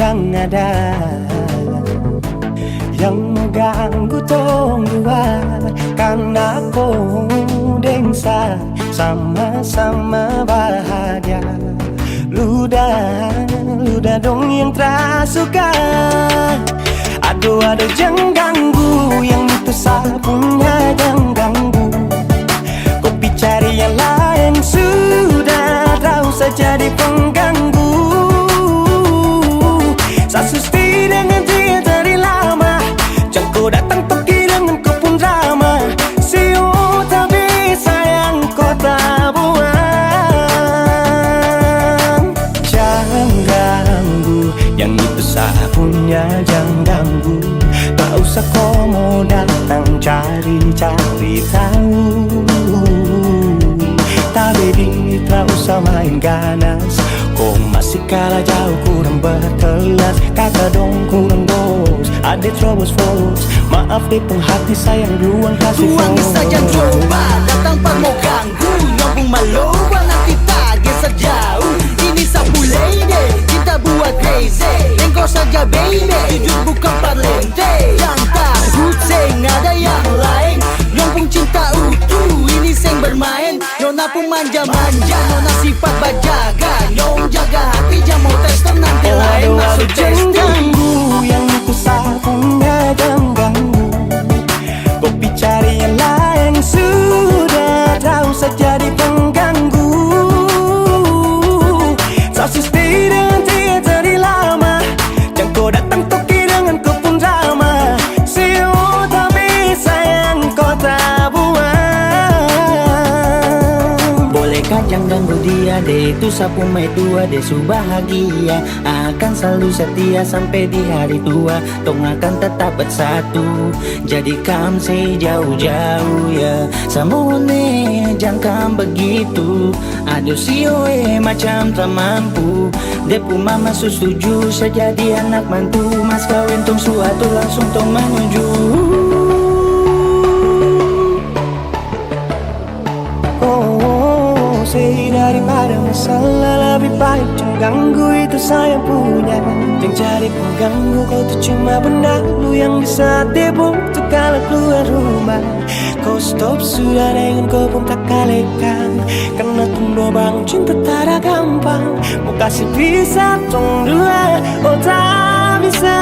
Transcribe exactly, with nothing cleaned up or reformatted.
Yang ada yang mau ganggu tong dua, karena ko deng sa sama-sama bahagia. Luda, luda dong yang tra suka. Aduh, aduh, jang ganggu, yang itu sa punya, jang ganggu. Ko pi cari yang lain sudah, tra usah jadi pengganggu. Sa susti dengan dia dari lama. Jang ko datang toki dengan ko pun drama. Si uta bisa yang ko tabuang. Jang ganggu, yang itu sa punya, jang ganggu. Tak usah ko mau datang cari-cari tahu. Tapi di, tak usah main ganas. Ko masih kalah jauh, kurang berkelas. Kata dong kurang bos, ade terobos bos. Maaf deh pung hati, sayang duluan kasih. Tuang fokus saja coba datang par mo ganggu. Nyong pung maloba nanti ta geser jauh. Ini sa pu lady, cinta buat crazy. Deng ko saja baby, jujur bukan parlente. Jang takut, seng ada yang lain. Nyong pung cinta utuh, ini seng bermain. Nona pun manja-manja, nona sifat bajaga. Nyong jaga hati, jang mau tes nanti lain. Aduh, masuk aduh, jang testing. Ganggu, yang itu sa punya, jang ganggu. Ko pi cari yang lain sudah, tak usah jadi pengganggu. Sa susti dengan dia dari lama. Jang ko datang toki dengan ko pun drama. Si uta bisa yang ko tabuang. Boleh ka jang ganggu dia deh, itu sa pu maitua, dia su bahagia. Akan selalu setia sampai di hari tua. Tong akan tetap bersatu. Jadi kam sei jauh-jauh ya. Sa mohon ne jang kam begitu. Aduh, si oe macam tra mampu. De pu mama su setuju sa jadi anak mantu. Mas kawin tong su atur, langsung tong manuju. Oh, sei daripada masalah, lebih baik jang ganggu, itu sa yang punya. Jang jadi pengganggu, ko tu cuma benda lu yang bisa tebuk tu kalau keluar rumah. Ko stop sudah dengan ko pun tak kalekang, karena tong dua bangun cinta tada gampang. Mau kasih pisah tong dua, oh tak bisa.